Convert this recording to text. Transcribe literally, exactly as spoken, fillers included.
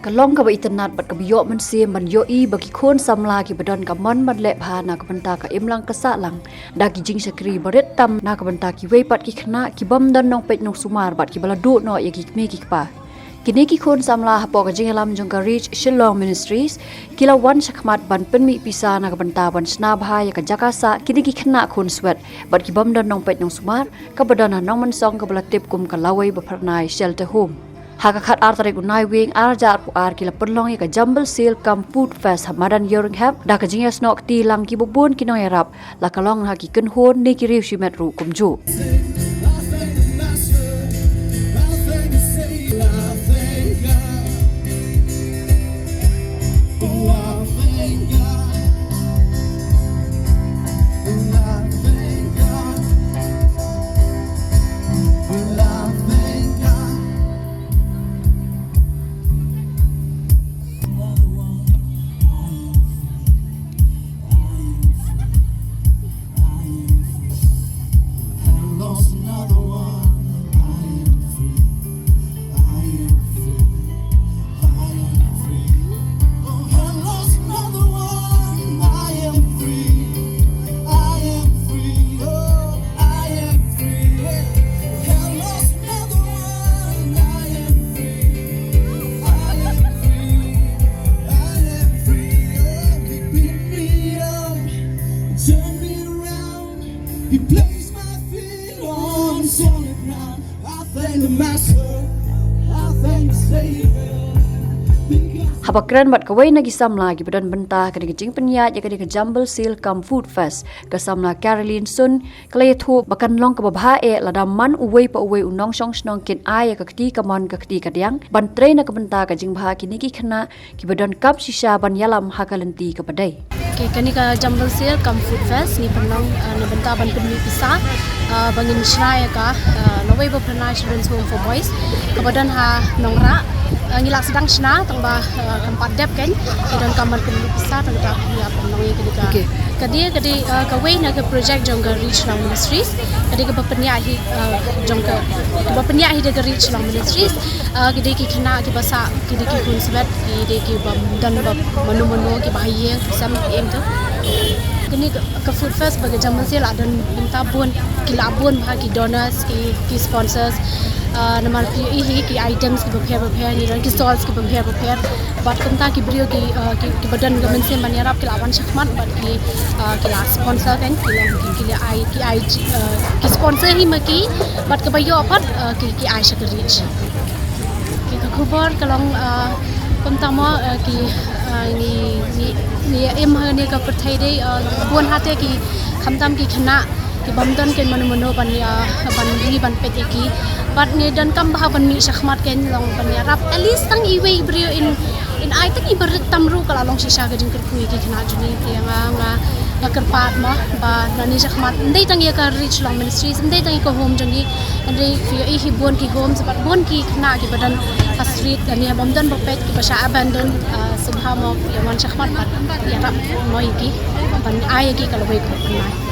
Ka long kaba itynnad bad kaba ïoh mynsiem ban ïohi ba ki khun samla kiba don ka mon ban leh bha na ka bynta ka imlang ka sahlang da ki jingshakri barit tam na ka bynta kiwei pat ki khynnah kibym don nongpeit nongsumar bad kiba la duh noh ïa ki kmie ki kpa. Kine ki khun samla hapoh ka jingïalam jong ka Reach Shillong Ministries ki la wan shakhmat ban pynmih pisa na ka bynta ban shna bha ïa ka jaka sah kine ki khynnah khun swet bad kibym don nongpeit nongsumar, kaba don ha Nongmynsong kaba la tip kum ka Lawei Baphyrnai Shelter Home. Ha ka khatar tarik u Naiwieng arhajar arphew ar ki la pynlong ïa ka Jumble Sale cum Food Fest ha madan Ïewrynghep da ka jingïasnoh kti lang kiba bun ki nongïarap, la ka long ha ki kynhun ne ki riew shimet ruh kumjuh. He placed my feet on solid ground. I thank the Master. I thank the Savior. Haba kren bad kawei na ki samla kiba don bynta ha kane ka jingpynïaid ïa kane ka Jumble Sale cum Food Fest, ka samla Caroline Sun ka la ïathuh ba kan long kaba bha eh lada man uwei pa uwei u nongshong shnong kin ai ïa ka kti kamon ka kti kadiang ban trei na ka bynta ka jingbha kine ki khynnah kiba donkam shisha ban ïalam ha ka lynti kaba dei. Okay, kane ka Jumble Sale cum Food Fest ngi pynlong, uh, na bynta ban pynmih pisa, uh, ba ngin shna ïa ka, uh, Lawei Baphyrnai Children's Home for Boys kaba don ha Nongrah. Uh, ngi la sdang shna tang ba, uh, kam pat dep kein, ngi donkam ban pynmih pisa tang ba ngi ïa pynlong ïa kane ka. Okay. Ka dei, ka dei, uh, kawei na ka project jong ka Reach Shillong Ministries. Ka dei kaba pynïaid hi, uh, jong ka, kaba pynïaid hi da ka Reach Shillong Ministries. Uh, ka dei ki khynnah kiba sah, ki dei ki khun swet, ki dei kiba don ba mano mano kiba ha ïing, ki sem ki im tu. Kane ka, ka Food Fest bad ka Jumble Sale la don bynta bun, ki la bun bha ki donors, ki, ki sponsors. Uh, namar phi ïohi ki items kiba pher ba pher, ngi don ki stalls kiba pher ba pher. Bad kumta ki briew ki, uh, ki, kiba don ka mynsiem ban ïarap ki la wan shakhmat bad ki, uh, ki la sponsor kan, ki la, ki, ki la ai, ki ai, uh, ki sponsor hi ma ki, bad kaba ïoh pat, uh, ki, ki ai sha ka Reach. Ki, ka khubor ka long, uh, kumta mo, uh, ki, uh, ngi, ngi, ngi im ha kane ka pyrthei dei, uh, bun hate ki, khamtam ki khynnah kibym don kein mano mano ban ïa, ban ri ban peit ïa ki. Bad ngi donkam bha ban mih shakhmat kein long ban ïarap at least tang iwei i briew in, in ai tang iba rit tam ruh ka la long shisha ka jingkyrkhu ïa ki khynnah jong ngi. Te nga, nga, nga kyrpad mo ba nani shakhmat ym dei tang ïa ka Reach Shillong Ministries, ym dei tang ïa ka home jong ngi, hynrei phi ïohi hi bun ki homes bad bun ki khynnah kiba don ha street lane bym don ba peit kiba shah abandon, uh, sngewbha mo ïa wan shakhmat bad ïarap mo ïa ki ban ai ïa ki ka lawei kaba pynlait.